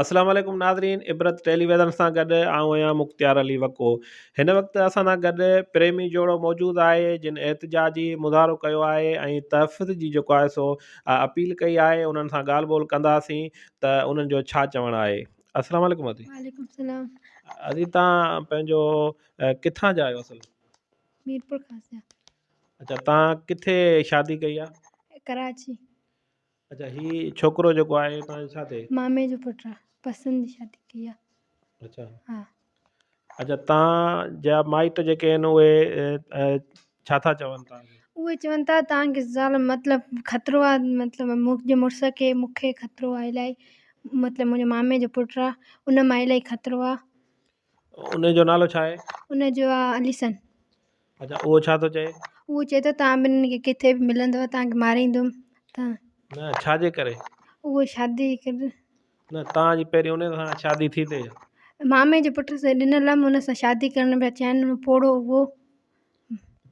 اسلام عليڪم ناظرين عبرت ٽيليويزن سان گڏ آئون آهيان مختيار علي وڪو هن وقت اسان سان گڏ پريمي جوڙو موجود آهي جن احتجاجي مظاهرو ڪيو آهي ۽ تحفظ جي جيڪو آهي سو اپيل ڪئي آهي انهن سان ڳالهه ٻولهه ڪنداسين ته انهن جو ڇا چوڻ آهي اسلام عليڪم ادي وعليڪم السلام ادي تان پنهنجو ڪٿان جا آهيو اصل ميرپور خاص جا اچھا تان ڪٿي شادي ڪئي آهي ڪراچي اچا هي ڇوڪرو جيڪو آهي توهان جو ڇا ٿئي؟ مامي جو پٽ آ پسند جي شادي ڪئي آ. اچا ها. اچا توهان جا مائٽ جيڪي آهن اهي ڇا ٿا چون توهان کي؟ اهي چون ٿا توهان کي زال مطلب خطرو آ مطلب منهنجي مڙس کي مون کي خطرو آ الاهي مطلب منهنجي مامي جو پٽ آ ان مان الاهي خطرو آ. ان جو نالو ڇا آهي؟ ان جو آ علي حسن. اچا اهو ڇا ٿو چئي؟ اهو چئي ٿو توهان ٻنهين کي ڪٿي به ملندو توهان کي ماريندم توهان. نه ڇا جي ڪري؟ اهو شادي ڪري. نه توهان جي پهرين ان سان شادي ٿي ٿئي. مامي جي پٽ سان ڏنل هئم ان سان شادي ڪرڻ پيا چاهين پوڙهو اهو.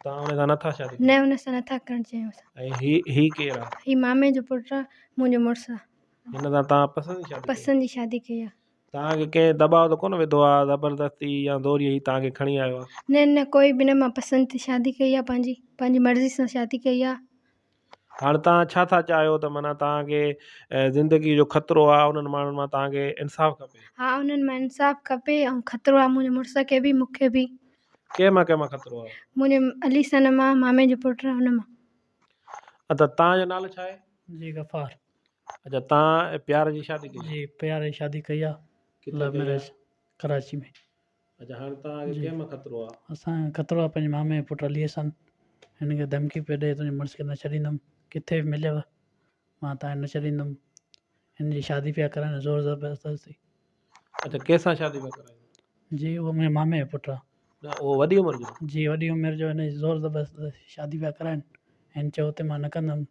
توهان ان سان نٿا شادي ڪريو؟ نه ان سان نٿا ڪرڻ چاهيون اسان. ۽ هي هي ڪير آ؟ هي مامي جو پٽ آ منهنجو مڙس آ. هن سان توهان پسند جي شادي ڪئي؟ پسند جي شادي ڪئي آ. توهان کي ڪنهن دٻاء ته ڪونه وڌو آ زبردستي يا زوريء هي توهان کي کڻي آيو آ؟ نه نه ڪوئي به نه مان پسند تي شادي ڪئي آ پنهنجي پنهنجي مرضي سان شادي ڪئي آ. هاڻ توهان ڇا ٿا چاهيو ته معنيٰ توهان کي زندگي جو خطرو آ انهن ماڻهن مان توهان کي انصاف کپي؟ ها انهن مان انصاف کپي ۽ خطرو آ منهنجي مڙس کي به مون کي به. ڪنهن مان ڪنهن مان خطرو آ؟ منهنجي علي سن مان مامي جو پٽ آ ان مان. اڇا توهان جو نالو ڇا آهي؟ جي غفار. اچا تان پيار جي شادي ڪئي جي پيار جي شادي ڪئي آ ڪٿي لو ڪئي آ ميرج ڪراچي ۾ اچا هاڻي تان کي جي ڪنهن مان خطرو آ اسان کي خطرو آ پنهنجي مامي جو پٽ علي حسن هن کي ڌمڪي پيو ڏي تنهنجي مڙس کي نه ڇڏيندم ڪٿي به مليو مان تان کي نه ڇڏيندم هن جي شادي پيا ڪرائن زور زبردستي اچا ڪنهن سان شادي پيا ڪرائن جي اهو منهنجي مامي جو پٽ آ نه اهو وڏي عمر جو جي وڏي عمر جو هن جي زور زبردستي شادي پيا ڪرائن هن چيو ته مان نه ڪندم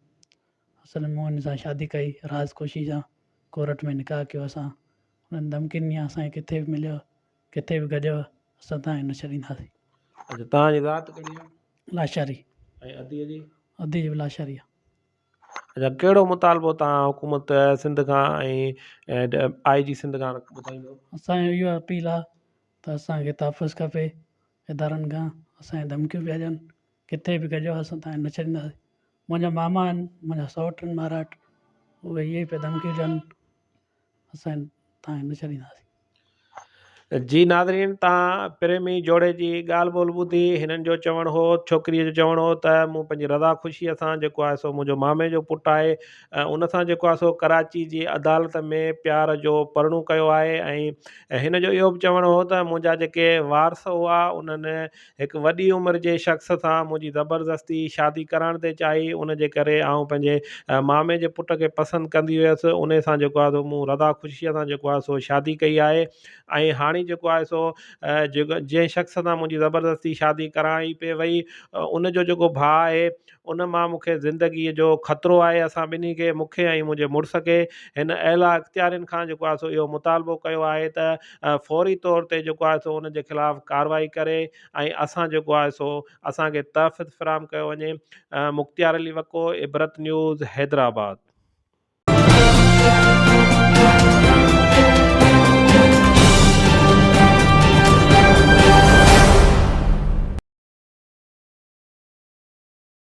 اصل ۾ مون هن سان شادي ڪئي راز خوشي سان ڪورٽ ۾ نڪاح ڪيو اسان انهن ڌمڪي ڏني آهي اسان کي ڪٿي به مليو ڪٿي به گڏيو اسان توهان کي نه ڇڏينداسين. اڇا توهان جي ذات ڪهڙي آهي؟ لاشاري. ۽ اديء جي؟ ادي جي به لاشاري آهي. اڇا ڪهڙو مطالبو توهان حڪومت سنڌ کان ۽ آء جي سنڌ کان ٻڌائيندو؟ اسان جو اهو اپيل آهي ته اسان کي تحفظ کپي ادارن کان اسان کي ڌمڪيون پيا ڏين ڪٿي به گڏيو اسان توهان کي نه ڇڏينداسين منهنجا ماما آهن منهنجا سئوٽ آهن ماراٺ اهي اهي ئي پيا ڌمڪيون ڏين اسان توهان کي نه ڇڏينداسين. جي ناظرين تان پريمي جوڙي جي ڳالهه ٻولهه ٻڌي هنن جو چوڻ هو ڇوڪريء جو چوڻ هو ته مون پنهنجي رضا خوشيء سان جيڪو آهي سو منهنجو مامي جو پٽ آهي ان سان جيڪو آهي سو ڪراچي جي عدالت ۾ پيار جو پرڻو ڪيو آهي ۽ هن جو اهو به چوڻ هو ته منهنجا جيڪي وارث هئا انهن هڪ وڏي عمر جي شخص سان منهنجي زبردستي شادي ڪرائڻ تي چاهي، ان جي ڪري آئون پنهنجي مامي جي پٽ کي پسند ڪندي هيس، انهي سان جيڪو آهي سو مون رضا خوشيء سان جيڪو آهي سو شادي ڪئي آهي ۽ هاڻي جيڪو آهي سو جنهن شخص سان منهنجي زبردستي شادي ڪرائي پئي وئي ان جو جيڪو ڀاء آهي ان مان مون کي زندگيء جو خطرو آهي، اسان ٻنهي کي، مون کي ۽ منهنجي مڙس کي، هن اعليٰ اختيارين کان جيڪو آهي سو اهو مطالبو ڪيو آهي ته فوري طور تي جيڪو آهي سو ان جي خلاف ڪارروائي ڪري ۽ اسان جيڪو آهي سو اسان کي تحفظ فراهم ڪيو وڃي. مختيار علي وڪو، عبرت نيوز، حيدرآباد.